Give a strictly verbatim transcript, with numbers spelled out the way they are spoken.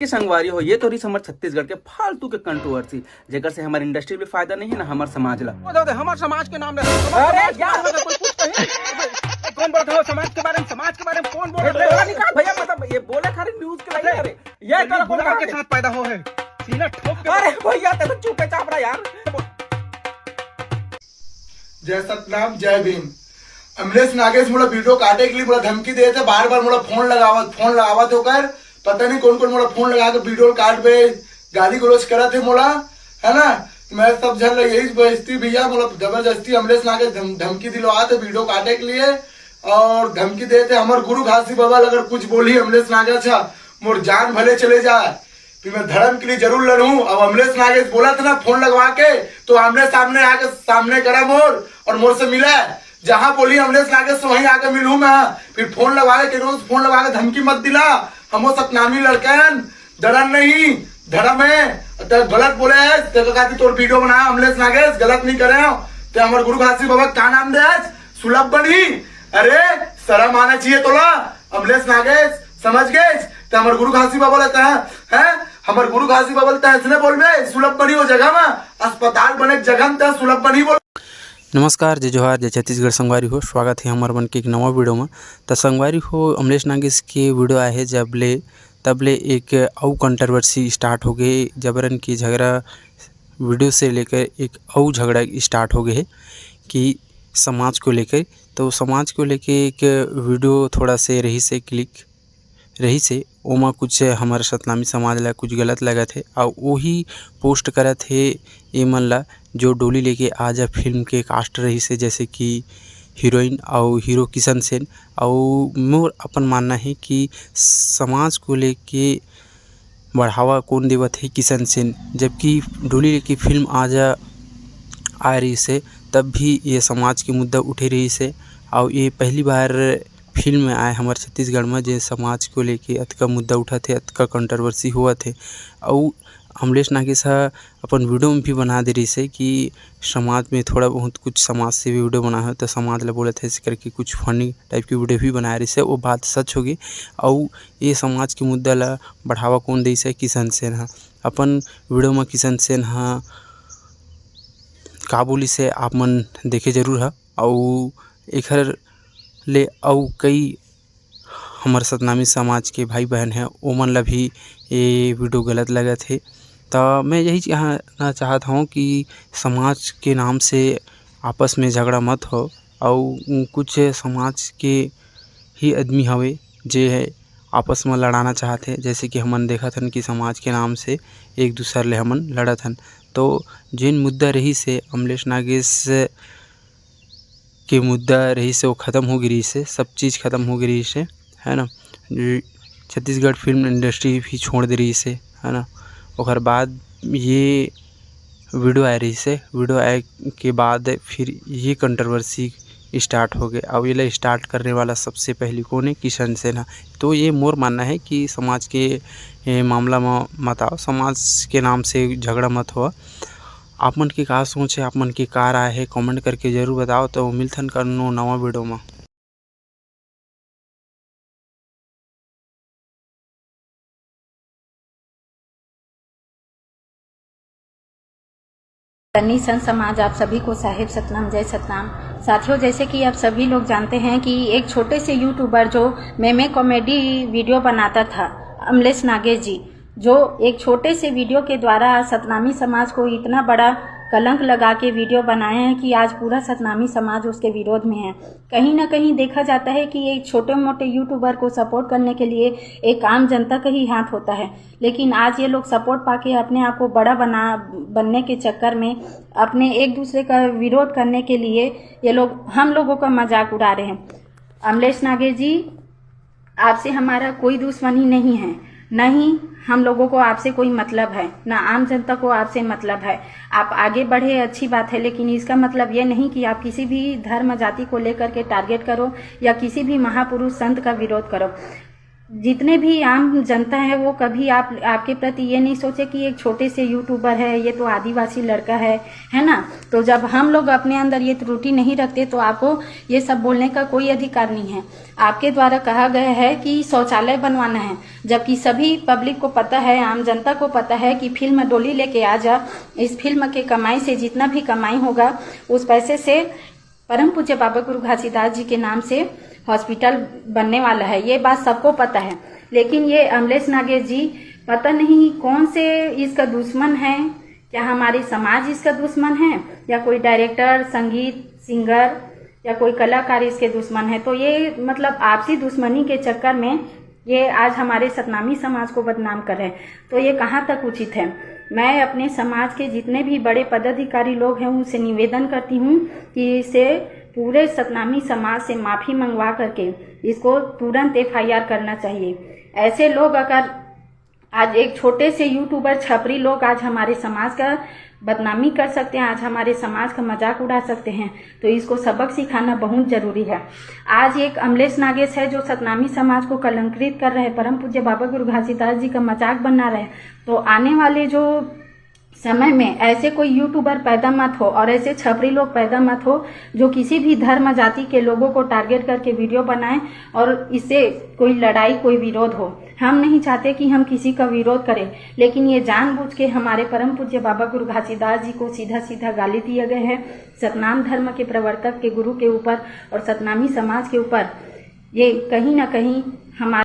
संगवारी हो, ये तो रहिस हमर छत्तीसगढ़ के फालतू के कंट्रोवर्सी, जेकर से हमर इंडस्ट्री भी फायदा नहीं है ना हमर समाज ला। ओ दादा, हमर समाज के नाम ले, हमर अरे समाज के यार। नाम ले कोई कुछ कहे? कौन बोलत हो समाज के बारे में? समाज के बारे में कौन बोलत हो? भैया, मतलब ये बोले खाली न्यूज के लाइन करे। ये अरे, कौन गुलाम के साथ पैदा हो है? सीना ठोक के अरे भैया, ते तो चुपे चाप रहा यार। जय सतनाम, जय भीम। अमलेश नागेश मोला वीडियो काटे के लिए मोला धमकी देत हे, बार बार मोला फोन लगावत, फोन लगावत हे ओकर, पता नहीं कौन कौन मोला फोन लगा के वीडियो काटबे, गाली गलौज करत हे मोला, है ना। मैं सब झन ला यही बेइज्जती भैया, मोला जबरदस्ती अमलेश नागेश धम-, धमकी दिलवात हे वीडियो काटे के लिए, और धमकी देत हे हमर गुरु घासी बाबा अगर कुछ बोली अमलेश नागेश हा, मोर जान भले चले जाए, फिर मैं धर्म के लिए जरूर लड़ूं। अब अमलेश नागेश बोलत हे ना फोन लगवा के, तो आमने सामने आके सामने करा मोर और मोर से मिला। जहां बोली अमलेश नागेश से वहीं आके मिलूं मैं। फिर फोन लगवा के रोज फोन लगवा के धमकी मत दिला। हमो सतनामी लड़कन, डरन नहीं, धर्म है। ते गलत बोले है, ते कहती तोर वीडियो बना अमलेश नागेश, गलत नहीं करे हो। ते हमर गुरु घासी बाबा का नाम दे आज? सुलभ बनी। अरे शर्म आना चाहिए तोला अमलेश नागेश, समझ गए? ते हमर गुरु घासी बाबा ला तह, हैं? हमर गुरु घासी बाबा ला तह ऐसने बोलबे, सुलभ बनी वो जगह में, अस्पताल बने के जगह में तह सुलभ बनी बोल। नमस्कार, जय जोहार, जय छत्तीसगढ़ संगवारी हो, स्वागत है हमर मन के एक नवा वीडियो में। त संगवारी हो, अमलेश नागेश के वीडियो आए है जब ले, तब ले एक अउ कंट्रोवर्सी स्टार्ट हो गए, जबरन की झगड़ा वीडियो से लेकर एक अउ झगड़ा स्टार्ट हो गए है कि समाज को लेकर। तो समाज को लेके एक वीडियो थोड़ा से रहिस हे क्लिक, रहिस हे, ओमा कुछ हमर सतनामी समाज ला कुछ गलत लगत हे, अउ ओही पोस्ट करत हे ए मन ला, जो डोली लेके आजा फिल्म के कास्ट रहिस हे, जैसे कि हीरोइन अउ हीरो किशन सेन। अउ मोर अपन मानना हे कि समाज को लेके बढ़ावा कौन देवत हे किशन सेन, जबकि डोली लेके फिल्म आजा आए रहिस हे, तब भी ये समाज के मुद्दा उठे रहिस हे। अउ ये पहली बार फिल्म में आए हमर छत्तीसगढ़ में, जे समाज को लेके अतका मुद्दा उठत हे, अतका कंट्रोवर्सी होवत हे। अउ अमलेश नागेश ह अपन वीडियो में भी बना दे रहिस हे कि समाज में थोड़ा बहुत कुछ समाज सेवी वीडियो बनाए हो, तो समाज ला बोलत हे, ऐसे करके कुछ फनी टाइप की वीडियो भी बनाए रहिस हे। वो बात सच होगी। अउ ये समाज के मुद्दा ला बढ़ावा कौन देइस हे? किशन सेन ह। अपन वीडियो में किशन सेन ह का बोलिस हे, आप मन देखे जरूर ह। अउ एखर ले अउ कई हमर सतनामी समाज के भाई बहन हे, ओमन ला भी ये वीडियो गलत लगत हे। त मैं यही कहना चाहत हूँ कि समाज के नाम से आपस में झगड़ा मत हो। अउ कुछ समाज के ही आदमी हवे जे आपस में लड़ाना चाहत हे, जैसे कि हमन देखत हन कि समाज के नाम से एक दूसर ले हमन लड़त हन। तो जेन मुद्दा रहिस हे अमलेश नागेश के मुद्दा रहिस हे, वो खत्म हो गे रहिस हे, सब चीज़ खत्म हो गे रहिस हे, है ना। ये छत्तीसगढ़ फिल्म इंडस्ट्री भी छोड़ दे रहिस हे, है ना। ओकर बाद ये वीडियो आए रहिस हे, वीडियो आए के बाद फिर ये कंट्रोवर्सी स्टार्ट हो गए। अब ये स्टार्ट करने वाला सबसे पहली कौन है? किशन सेन ह। तो ये मोर मानना है कि समाज के ए, मामला म मत आओ, समाज के नाम से झगड़ा मत हो। आप मन के का सोच है, आप मन के का राय है, कमेंट करके जरूर बताओ। तो मिलथन करनो नवा वीडियो म। सन्नी संत समाज, आप सभी को साहेब सतनाम, जय सतनाम। साथियों, जैसे कि आप सभी लोग जानते हैं कि एक छोटे से यूट्यूबर जो मेमे कॉमेडी वीडियो बनाता था, अमलेश नागेश जी, जो एक छोटे से वीडियो के द्वारा सतनामी समाज को इतना बड़ा कलंक लगा के वीडियो बनाए हैं कि आज पूरा सतनामी समाज उसके विरोध में है। कहीं ना कहीं देखा जाता है कि एक छोटे मोटे यूट्यूबर को सपोर्ट करने के लिए एक आम जनता का ही हाथ होता है, लेकिन आज ये लोग सपोर्ट पाके अपने आप को बड़ा बना, बनने के चक्कर में, अपने एक दूसरे का विरोध करने के लिए ये लोग हम लोगों का मजाक उड़ा रहे हैं। अमलेश नागेश जी, आपसे हमारा कोई दुश्मनी नहीं है, न ही हम लोगों को आपसे कोई मतलब है, न आम जनता को आपसे मतलब है। आप आगे बढ़े, अच्छी बात है, लेकिन इसका मतलब ये नहीं कि आप किसी भी धर्म जाति को लेकर के टारगेट करो या किसी भी महापुरुष संत का विरोध करो। जितने भी आम जनता है, वो कभी आप, आपके प्रति ये नहीं सोचे कि एक छोटे से यूट्यूबर है, ये तो आदिवासी लड़का है, है ना? तो जब हम लोग अपने अंदर ये त्रुटि नहीं रखते, तो आपको ये सब बोलने का कोई अधिकार नहीं है। आपके द्वारा कहा गया है कि शौचालय बनवाना है, जबकि सभी पब्लिक को पता है, आम जनता को पता है कि फिल्म डोली लेके आ जा, इस फिल्म के कमाई से जितना भी कमाई होगा, उस पैसे से परम पूज्य बाबा गुरु घासीदास जी के नाम से हॉस्पिटल बनने वाला है, ये बात सबको पता है। लेकिन ये अमलेश नागेश जी पता नहीं कौन से इसका दुश्मन है, क्या हमारे समाज इसका दुश्मन है, या कोई डायरेक्टर, संगीत सिंगर या कोई कलाकार इसके दुश्मन है। तो ये मतलब आपसी दुश्मनी के चक्कर में ये आज हमारे सतनामी समाज को बदनाम कर रहे हैं। तो ये कहाँ तक उचित है? मैं अपने समाज के जितने भी बड़े पदाधिकारी लोग हैं, उनसे निवेदन करती हूँ कि इसे पूरे सतनामी समाज से माफ़ी मंगवा करके इसको तुरंत एफआईआर करना चाहिए। ऐसे लोग अगर आज एक छोटे से यूट्यूबर छपरी लोग आज हमारे समाज का बदनामी कर सकते हैं, आज हमारे समाज का मजाक उड़ा सकते हैं, तो इसको सबक सिखाना बहुत जरूरी है। आज एक अमलेश नागेश है जो सतनामी समाज को कलंकित कर रहे हैं, परम पूज्य बाबा गुरु घासीदास जी का मजाक बना रहे हैं। तो आने वाले जो समय में ऐसे कोई यूट्यूबर पैदा मत हो और ऐसे छपरी लोग पैदा मत हो जो किसी भी धर्म जाति के लोगों को टारगेट करके वीडियो बनाएं और इससे कोई लड़ाई, कोई विरोध हो। हम नहीं चाहते कि हम किसी का विरोध करें, लेकिन ये जानबूझ के हमारे परम पूज्य बाबा गुरु घासीदास जी को सीधा सीधा गाली दिया गया है। सतनाम धर्म के प्रवर्तक के गुरु के ऊपर और सतनामी समाज के ऊपर ये कहीं ना कहीं हमारे